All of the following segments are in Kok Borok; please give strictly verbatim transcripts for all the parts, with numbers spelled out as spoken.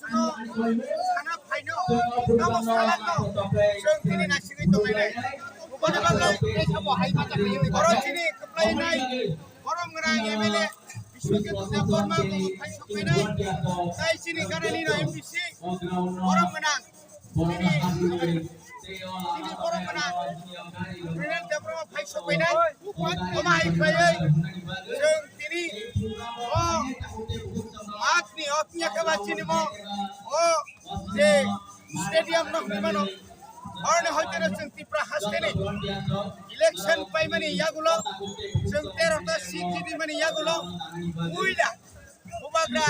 Sana phaino, tamo salano, chwng tini naisingwi tonglainai. Boni bagwi oro chini kwplainai, borom gwnang M L A, Biswajit Debbarma bo phai sokphainai. Tai chini ganani no M D C, borom gwnang. Chini, chini borom gwnang. Biren Debbarma phai sokphainai. Omo hai khlaiwi chwng tini o matni otnya khe ba chini mo o je stadium no hwnwi mano, oroni hoiteno chwng Tripura hasteni election paimani yagulo chwng tero ta seat jidimani yagulo puila bubagra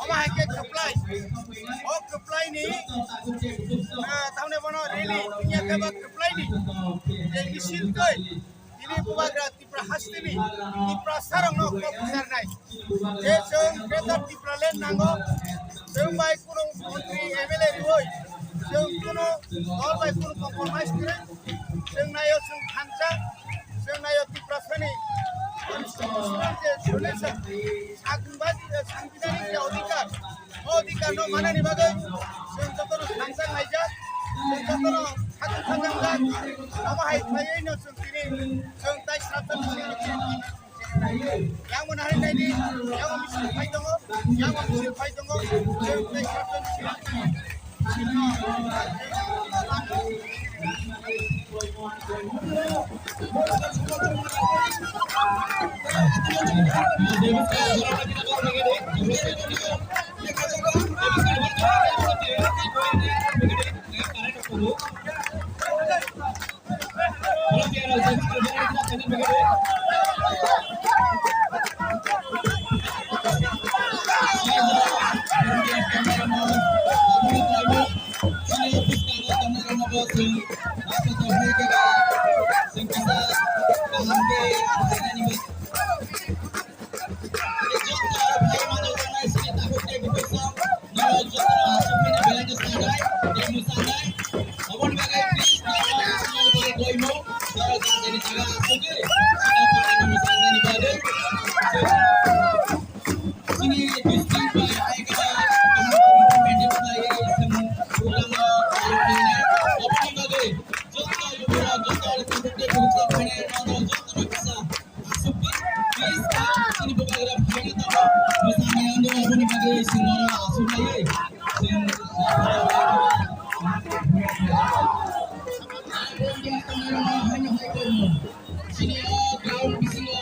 omo hai khe kwplai, o kwplaini, ah, tamni bono rally wngya khe ba kwplaini je misil twi tini bubagra Tripura hasteni Tiprasarokno kok bwcharnai. Je chwng Greater Tipraland nango, chwng bai kunu montri M L A rwui, chwng kunu dol bai kunu compromise kwrwi, chwng naio chwng thansa, chwng naio Tiprasani constitutional je solution, sangbadi-, sangbidhanik je odhikar, o odhikar no manani bagwi chwng jotono thansa naijak, chwng jotono sakung thansa wngjak, omo hai khlaiwi no chwng tini chwng tai srapjak. Yang bo nahari naidi, yang bo misil phai tongo, yang bo misil phai tongo, chwng tei srapjak misil. Bisingo aswk naiwi chwng India tongnai rokno haino hai tongo. Chini o ground bisingo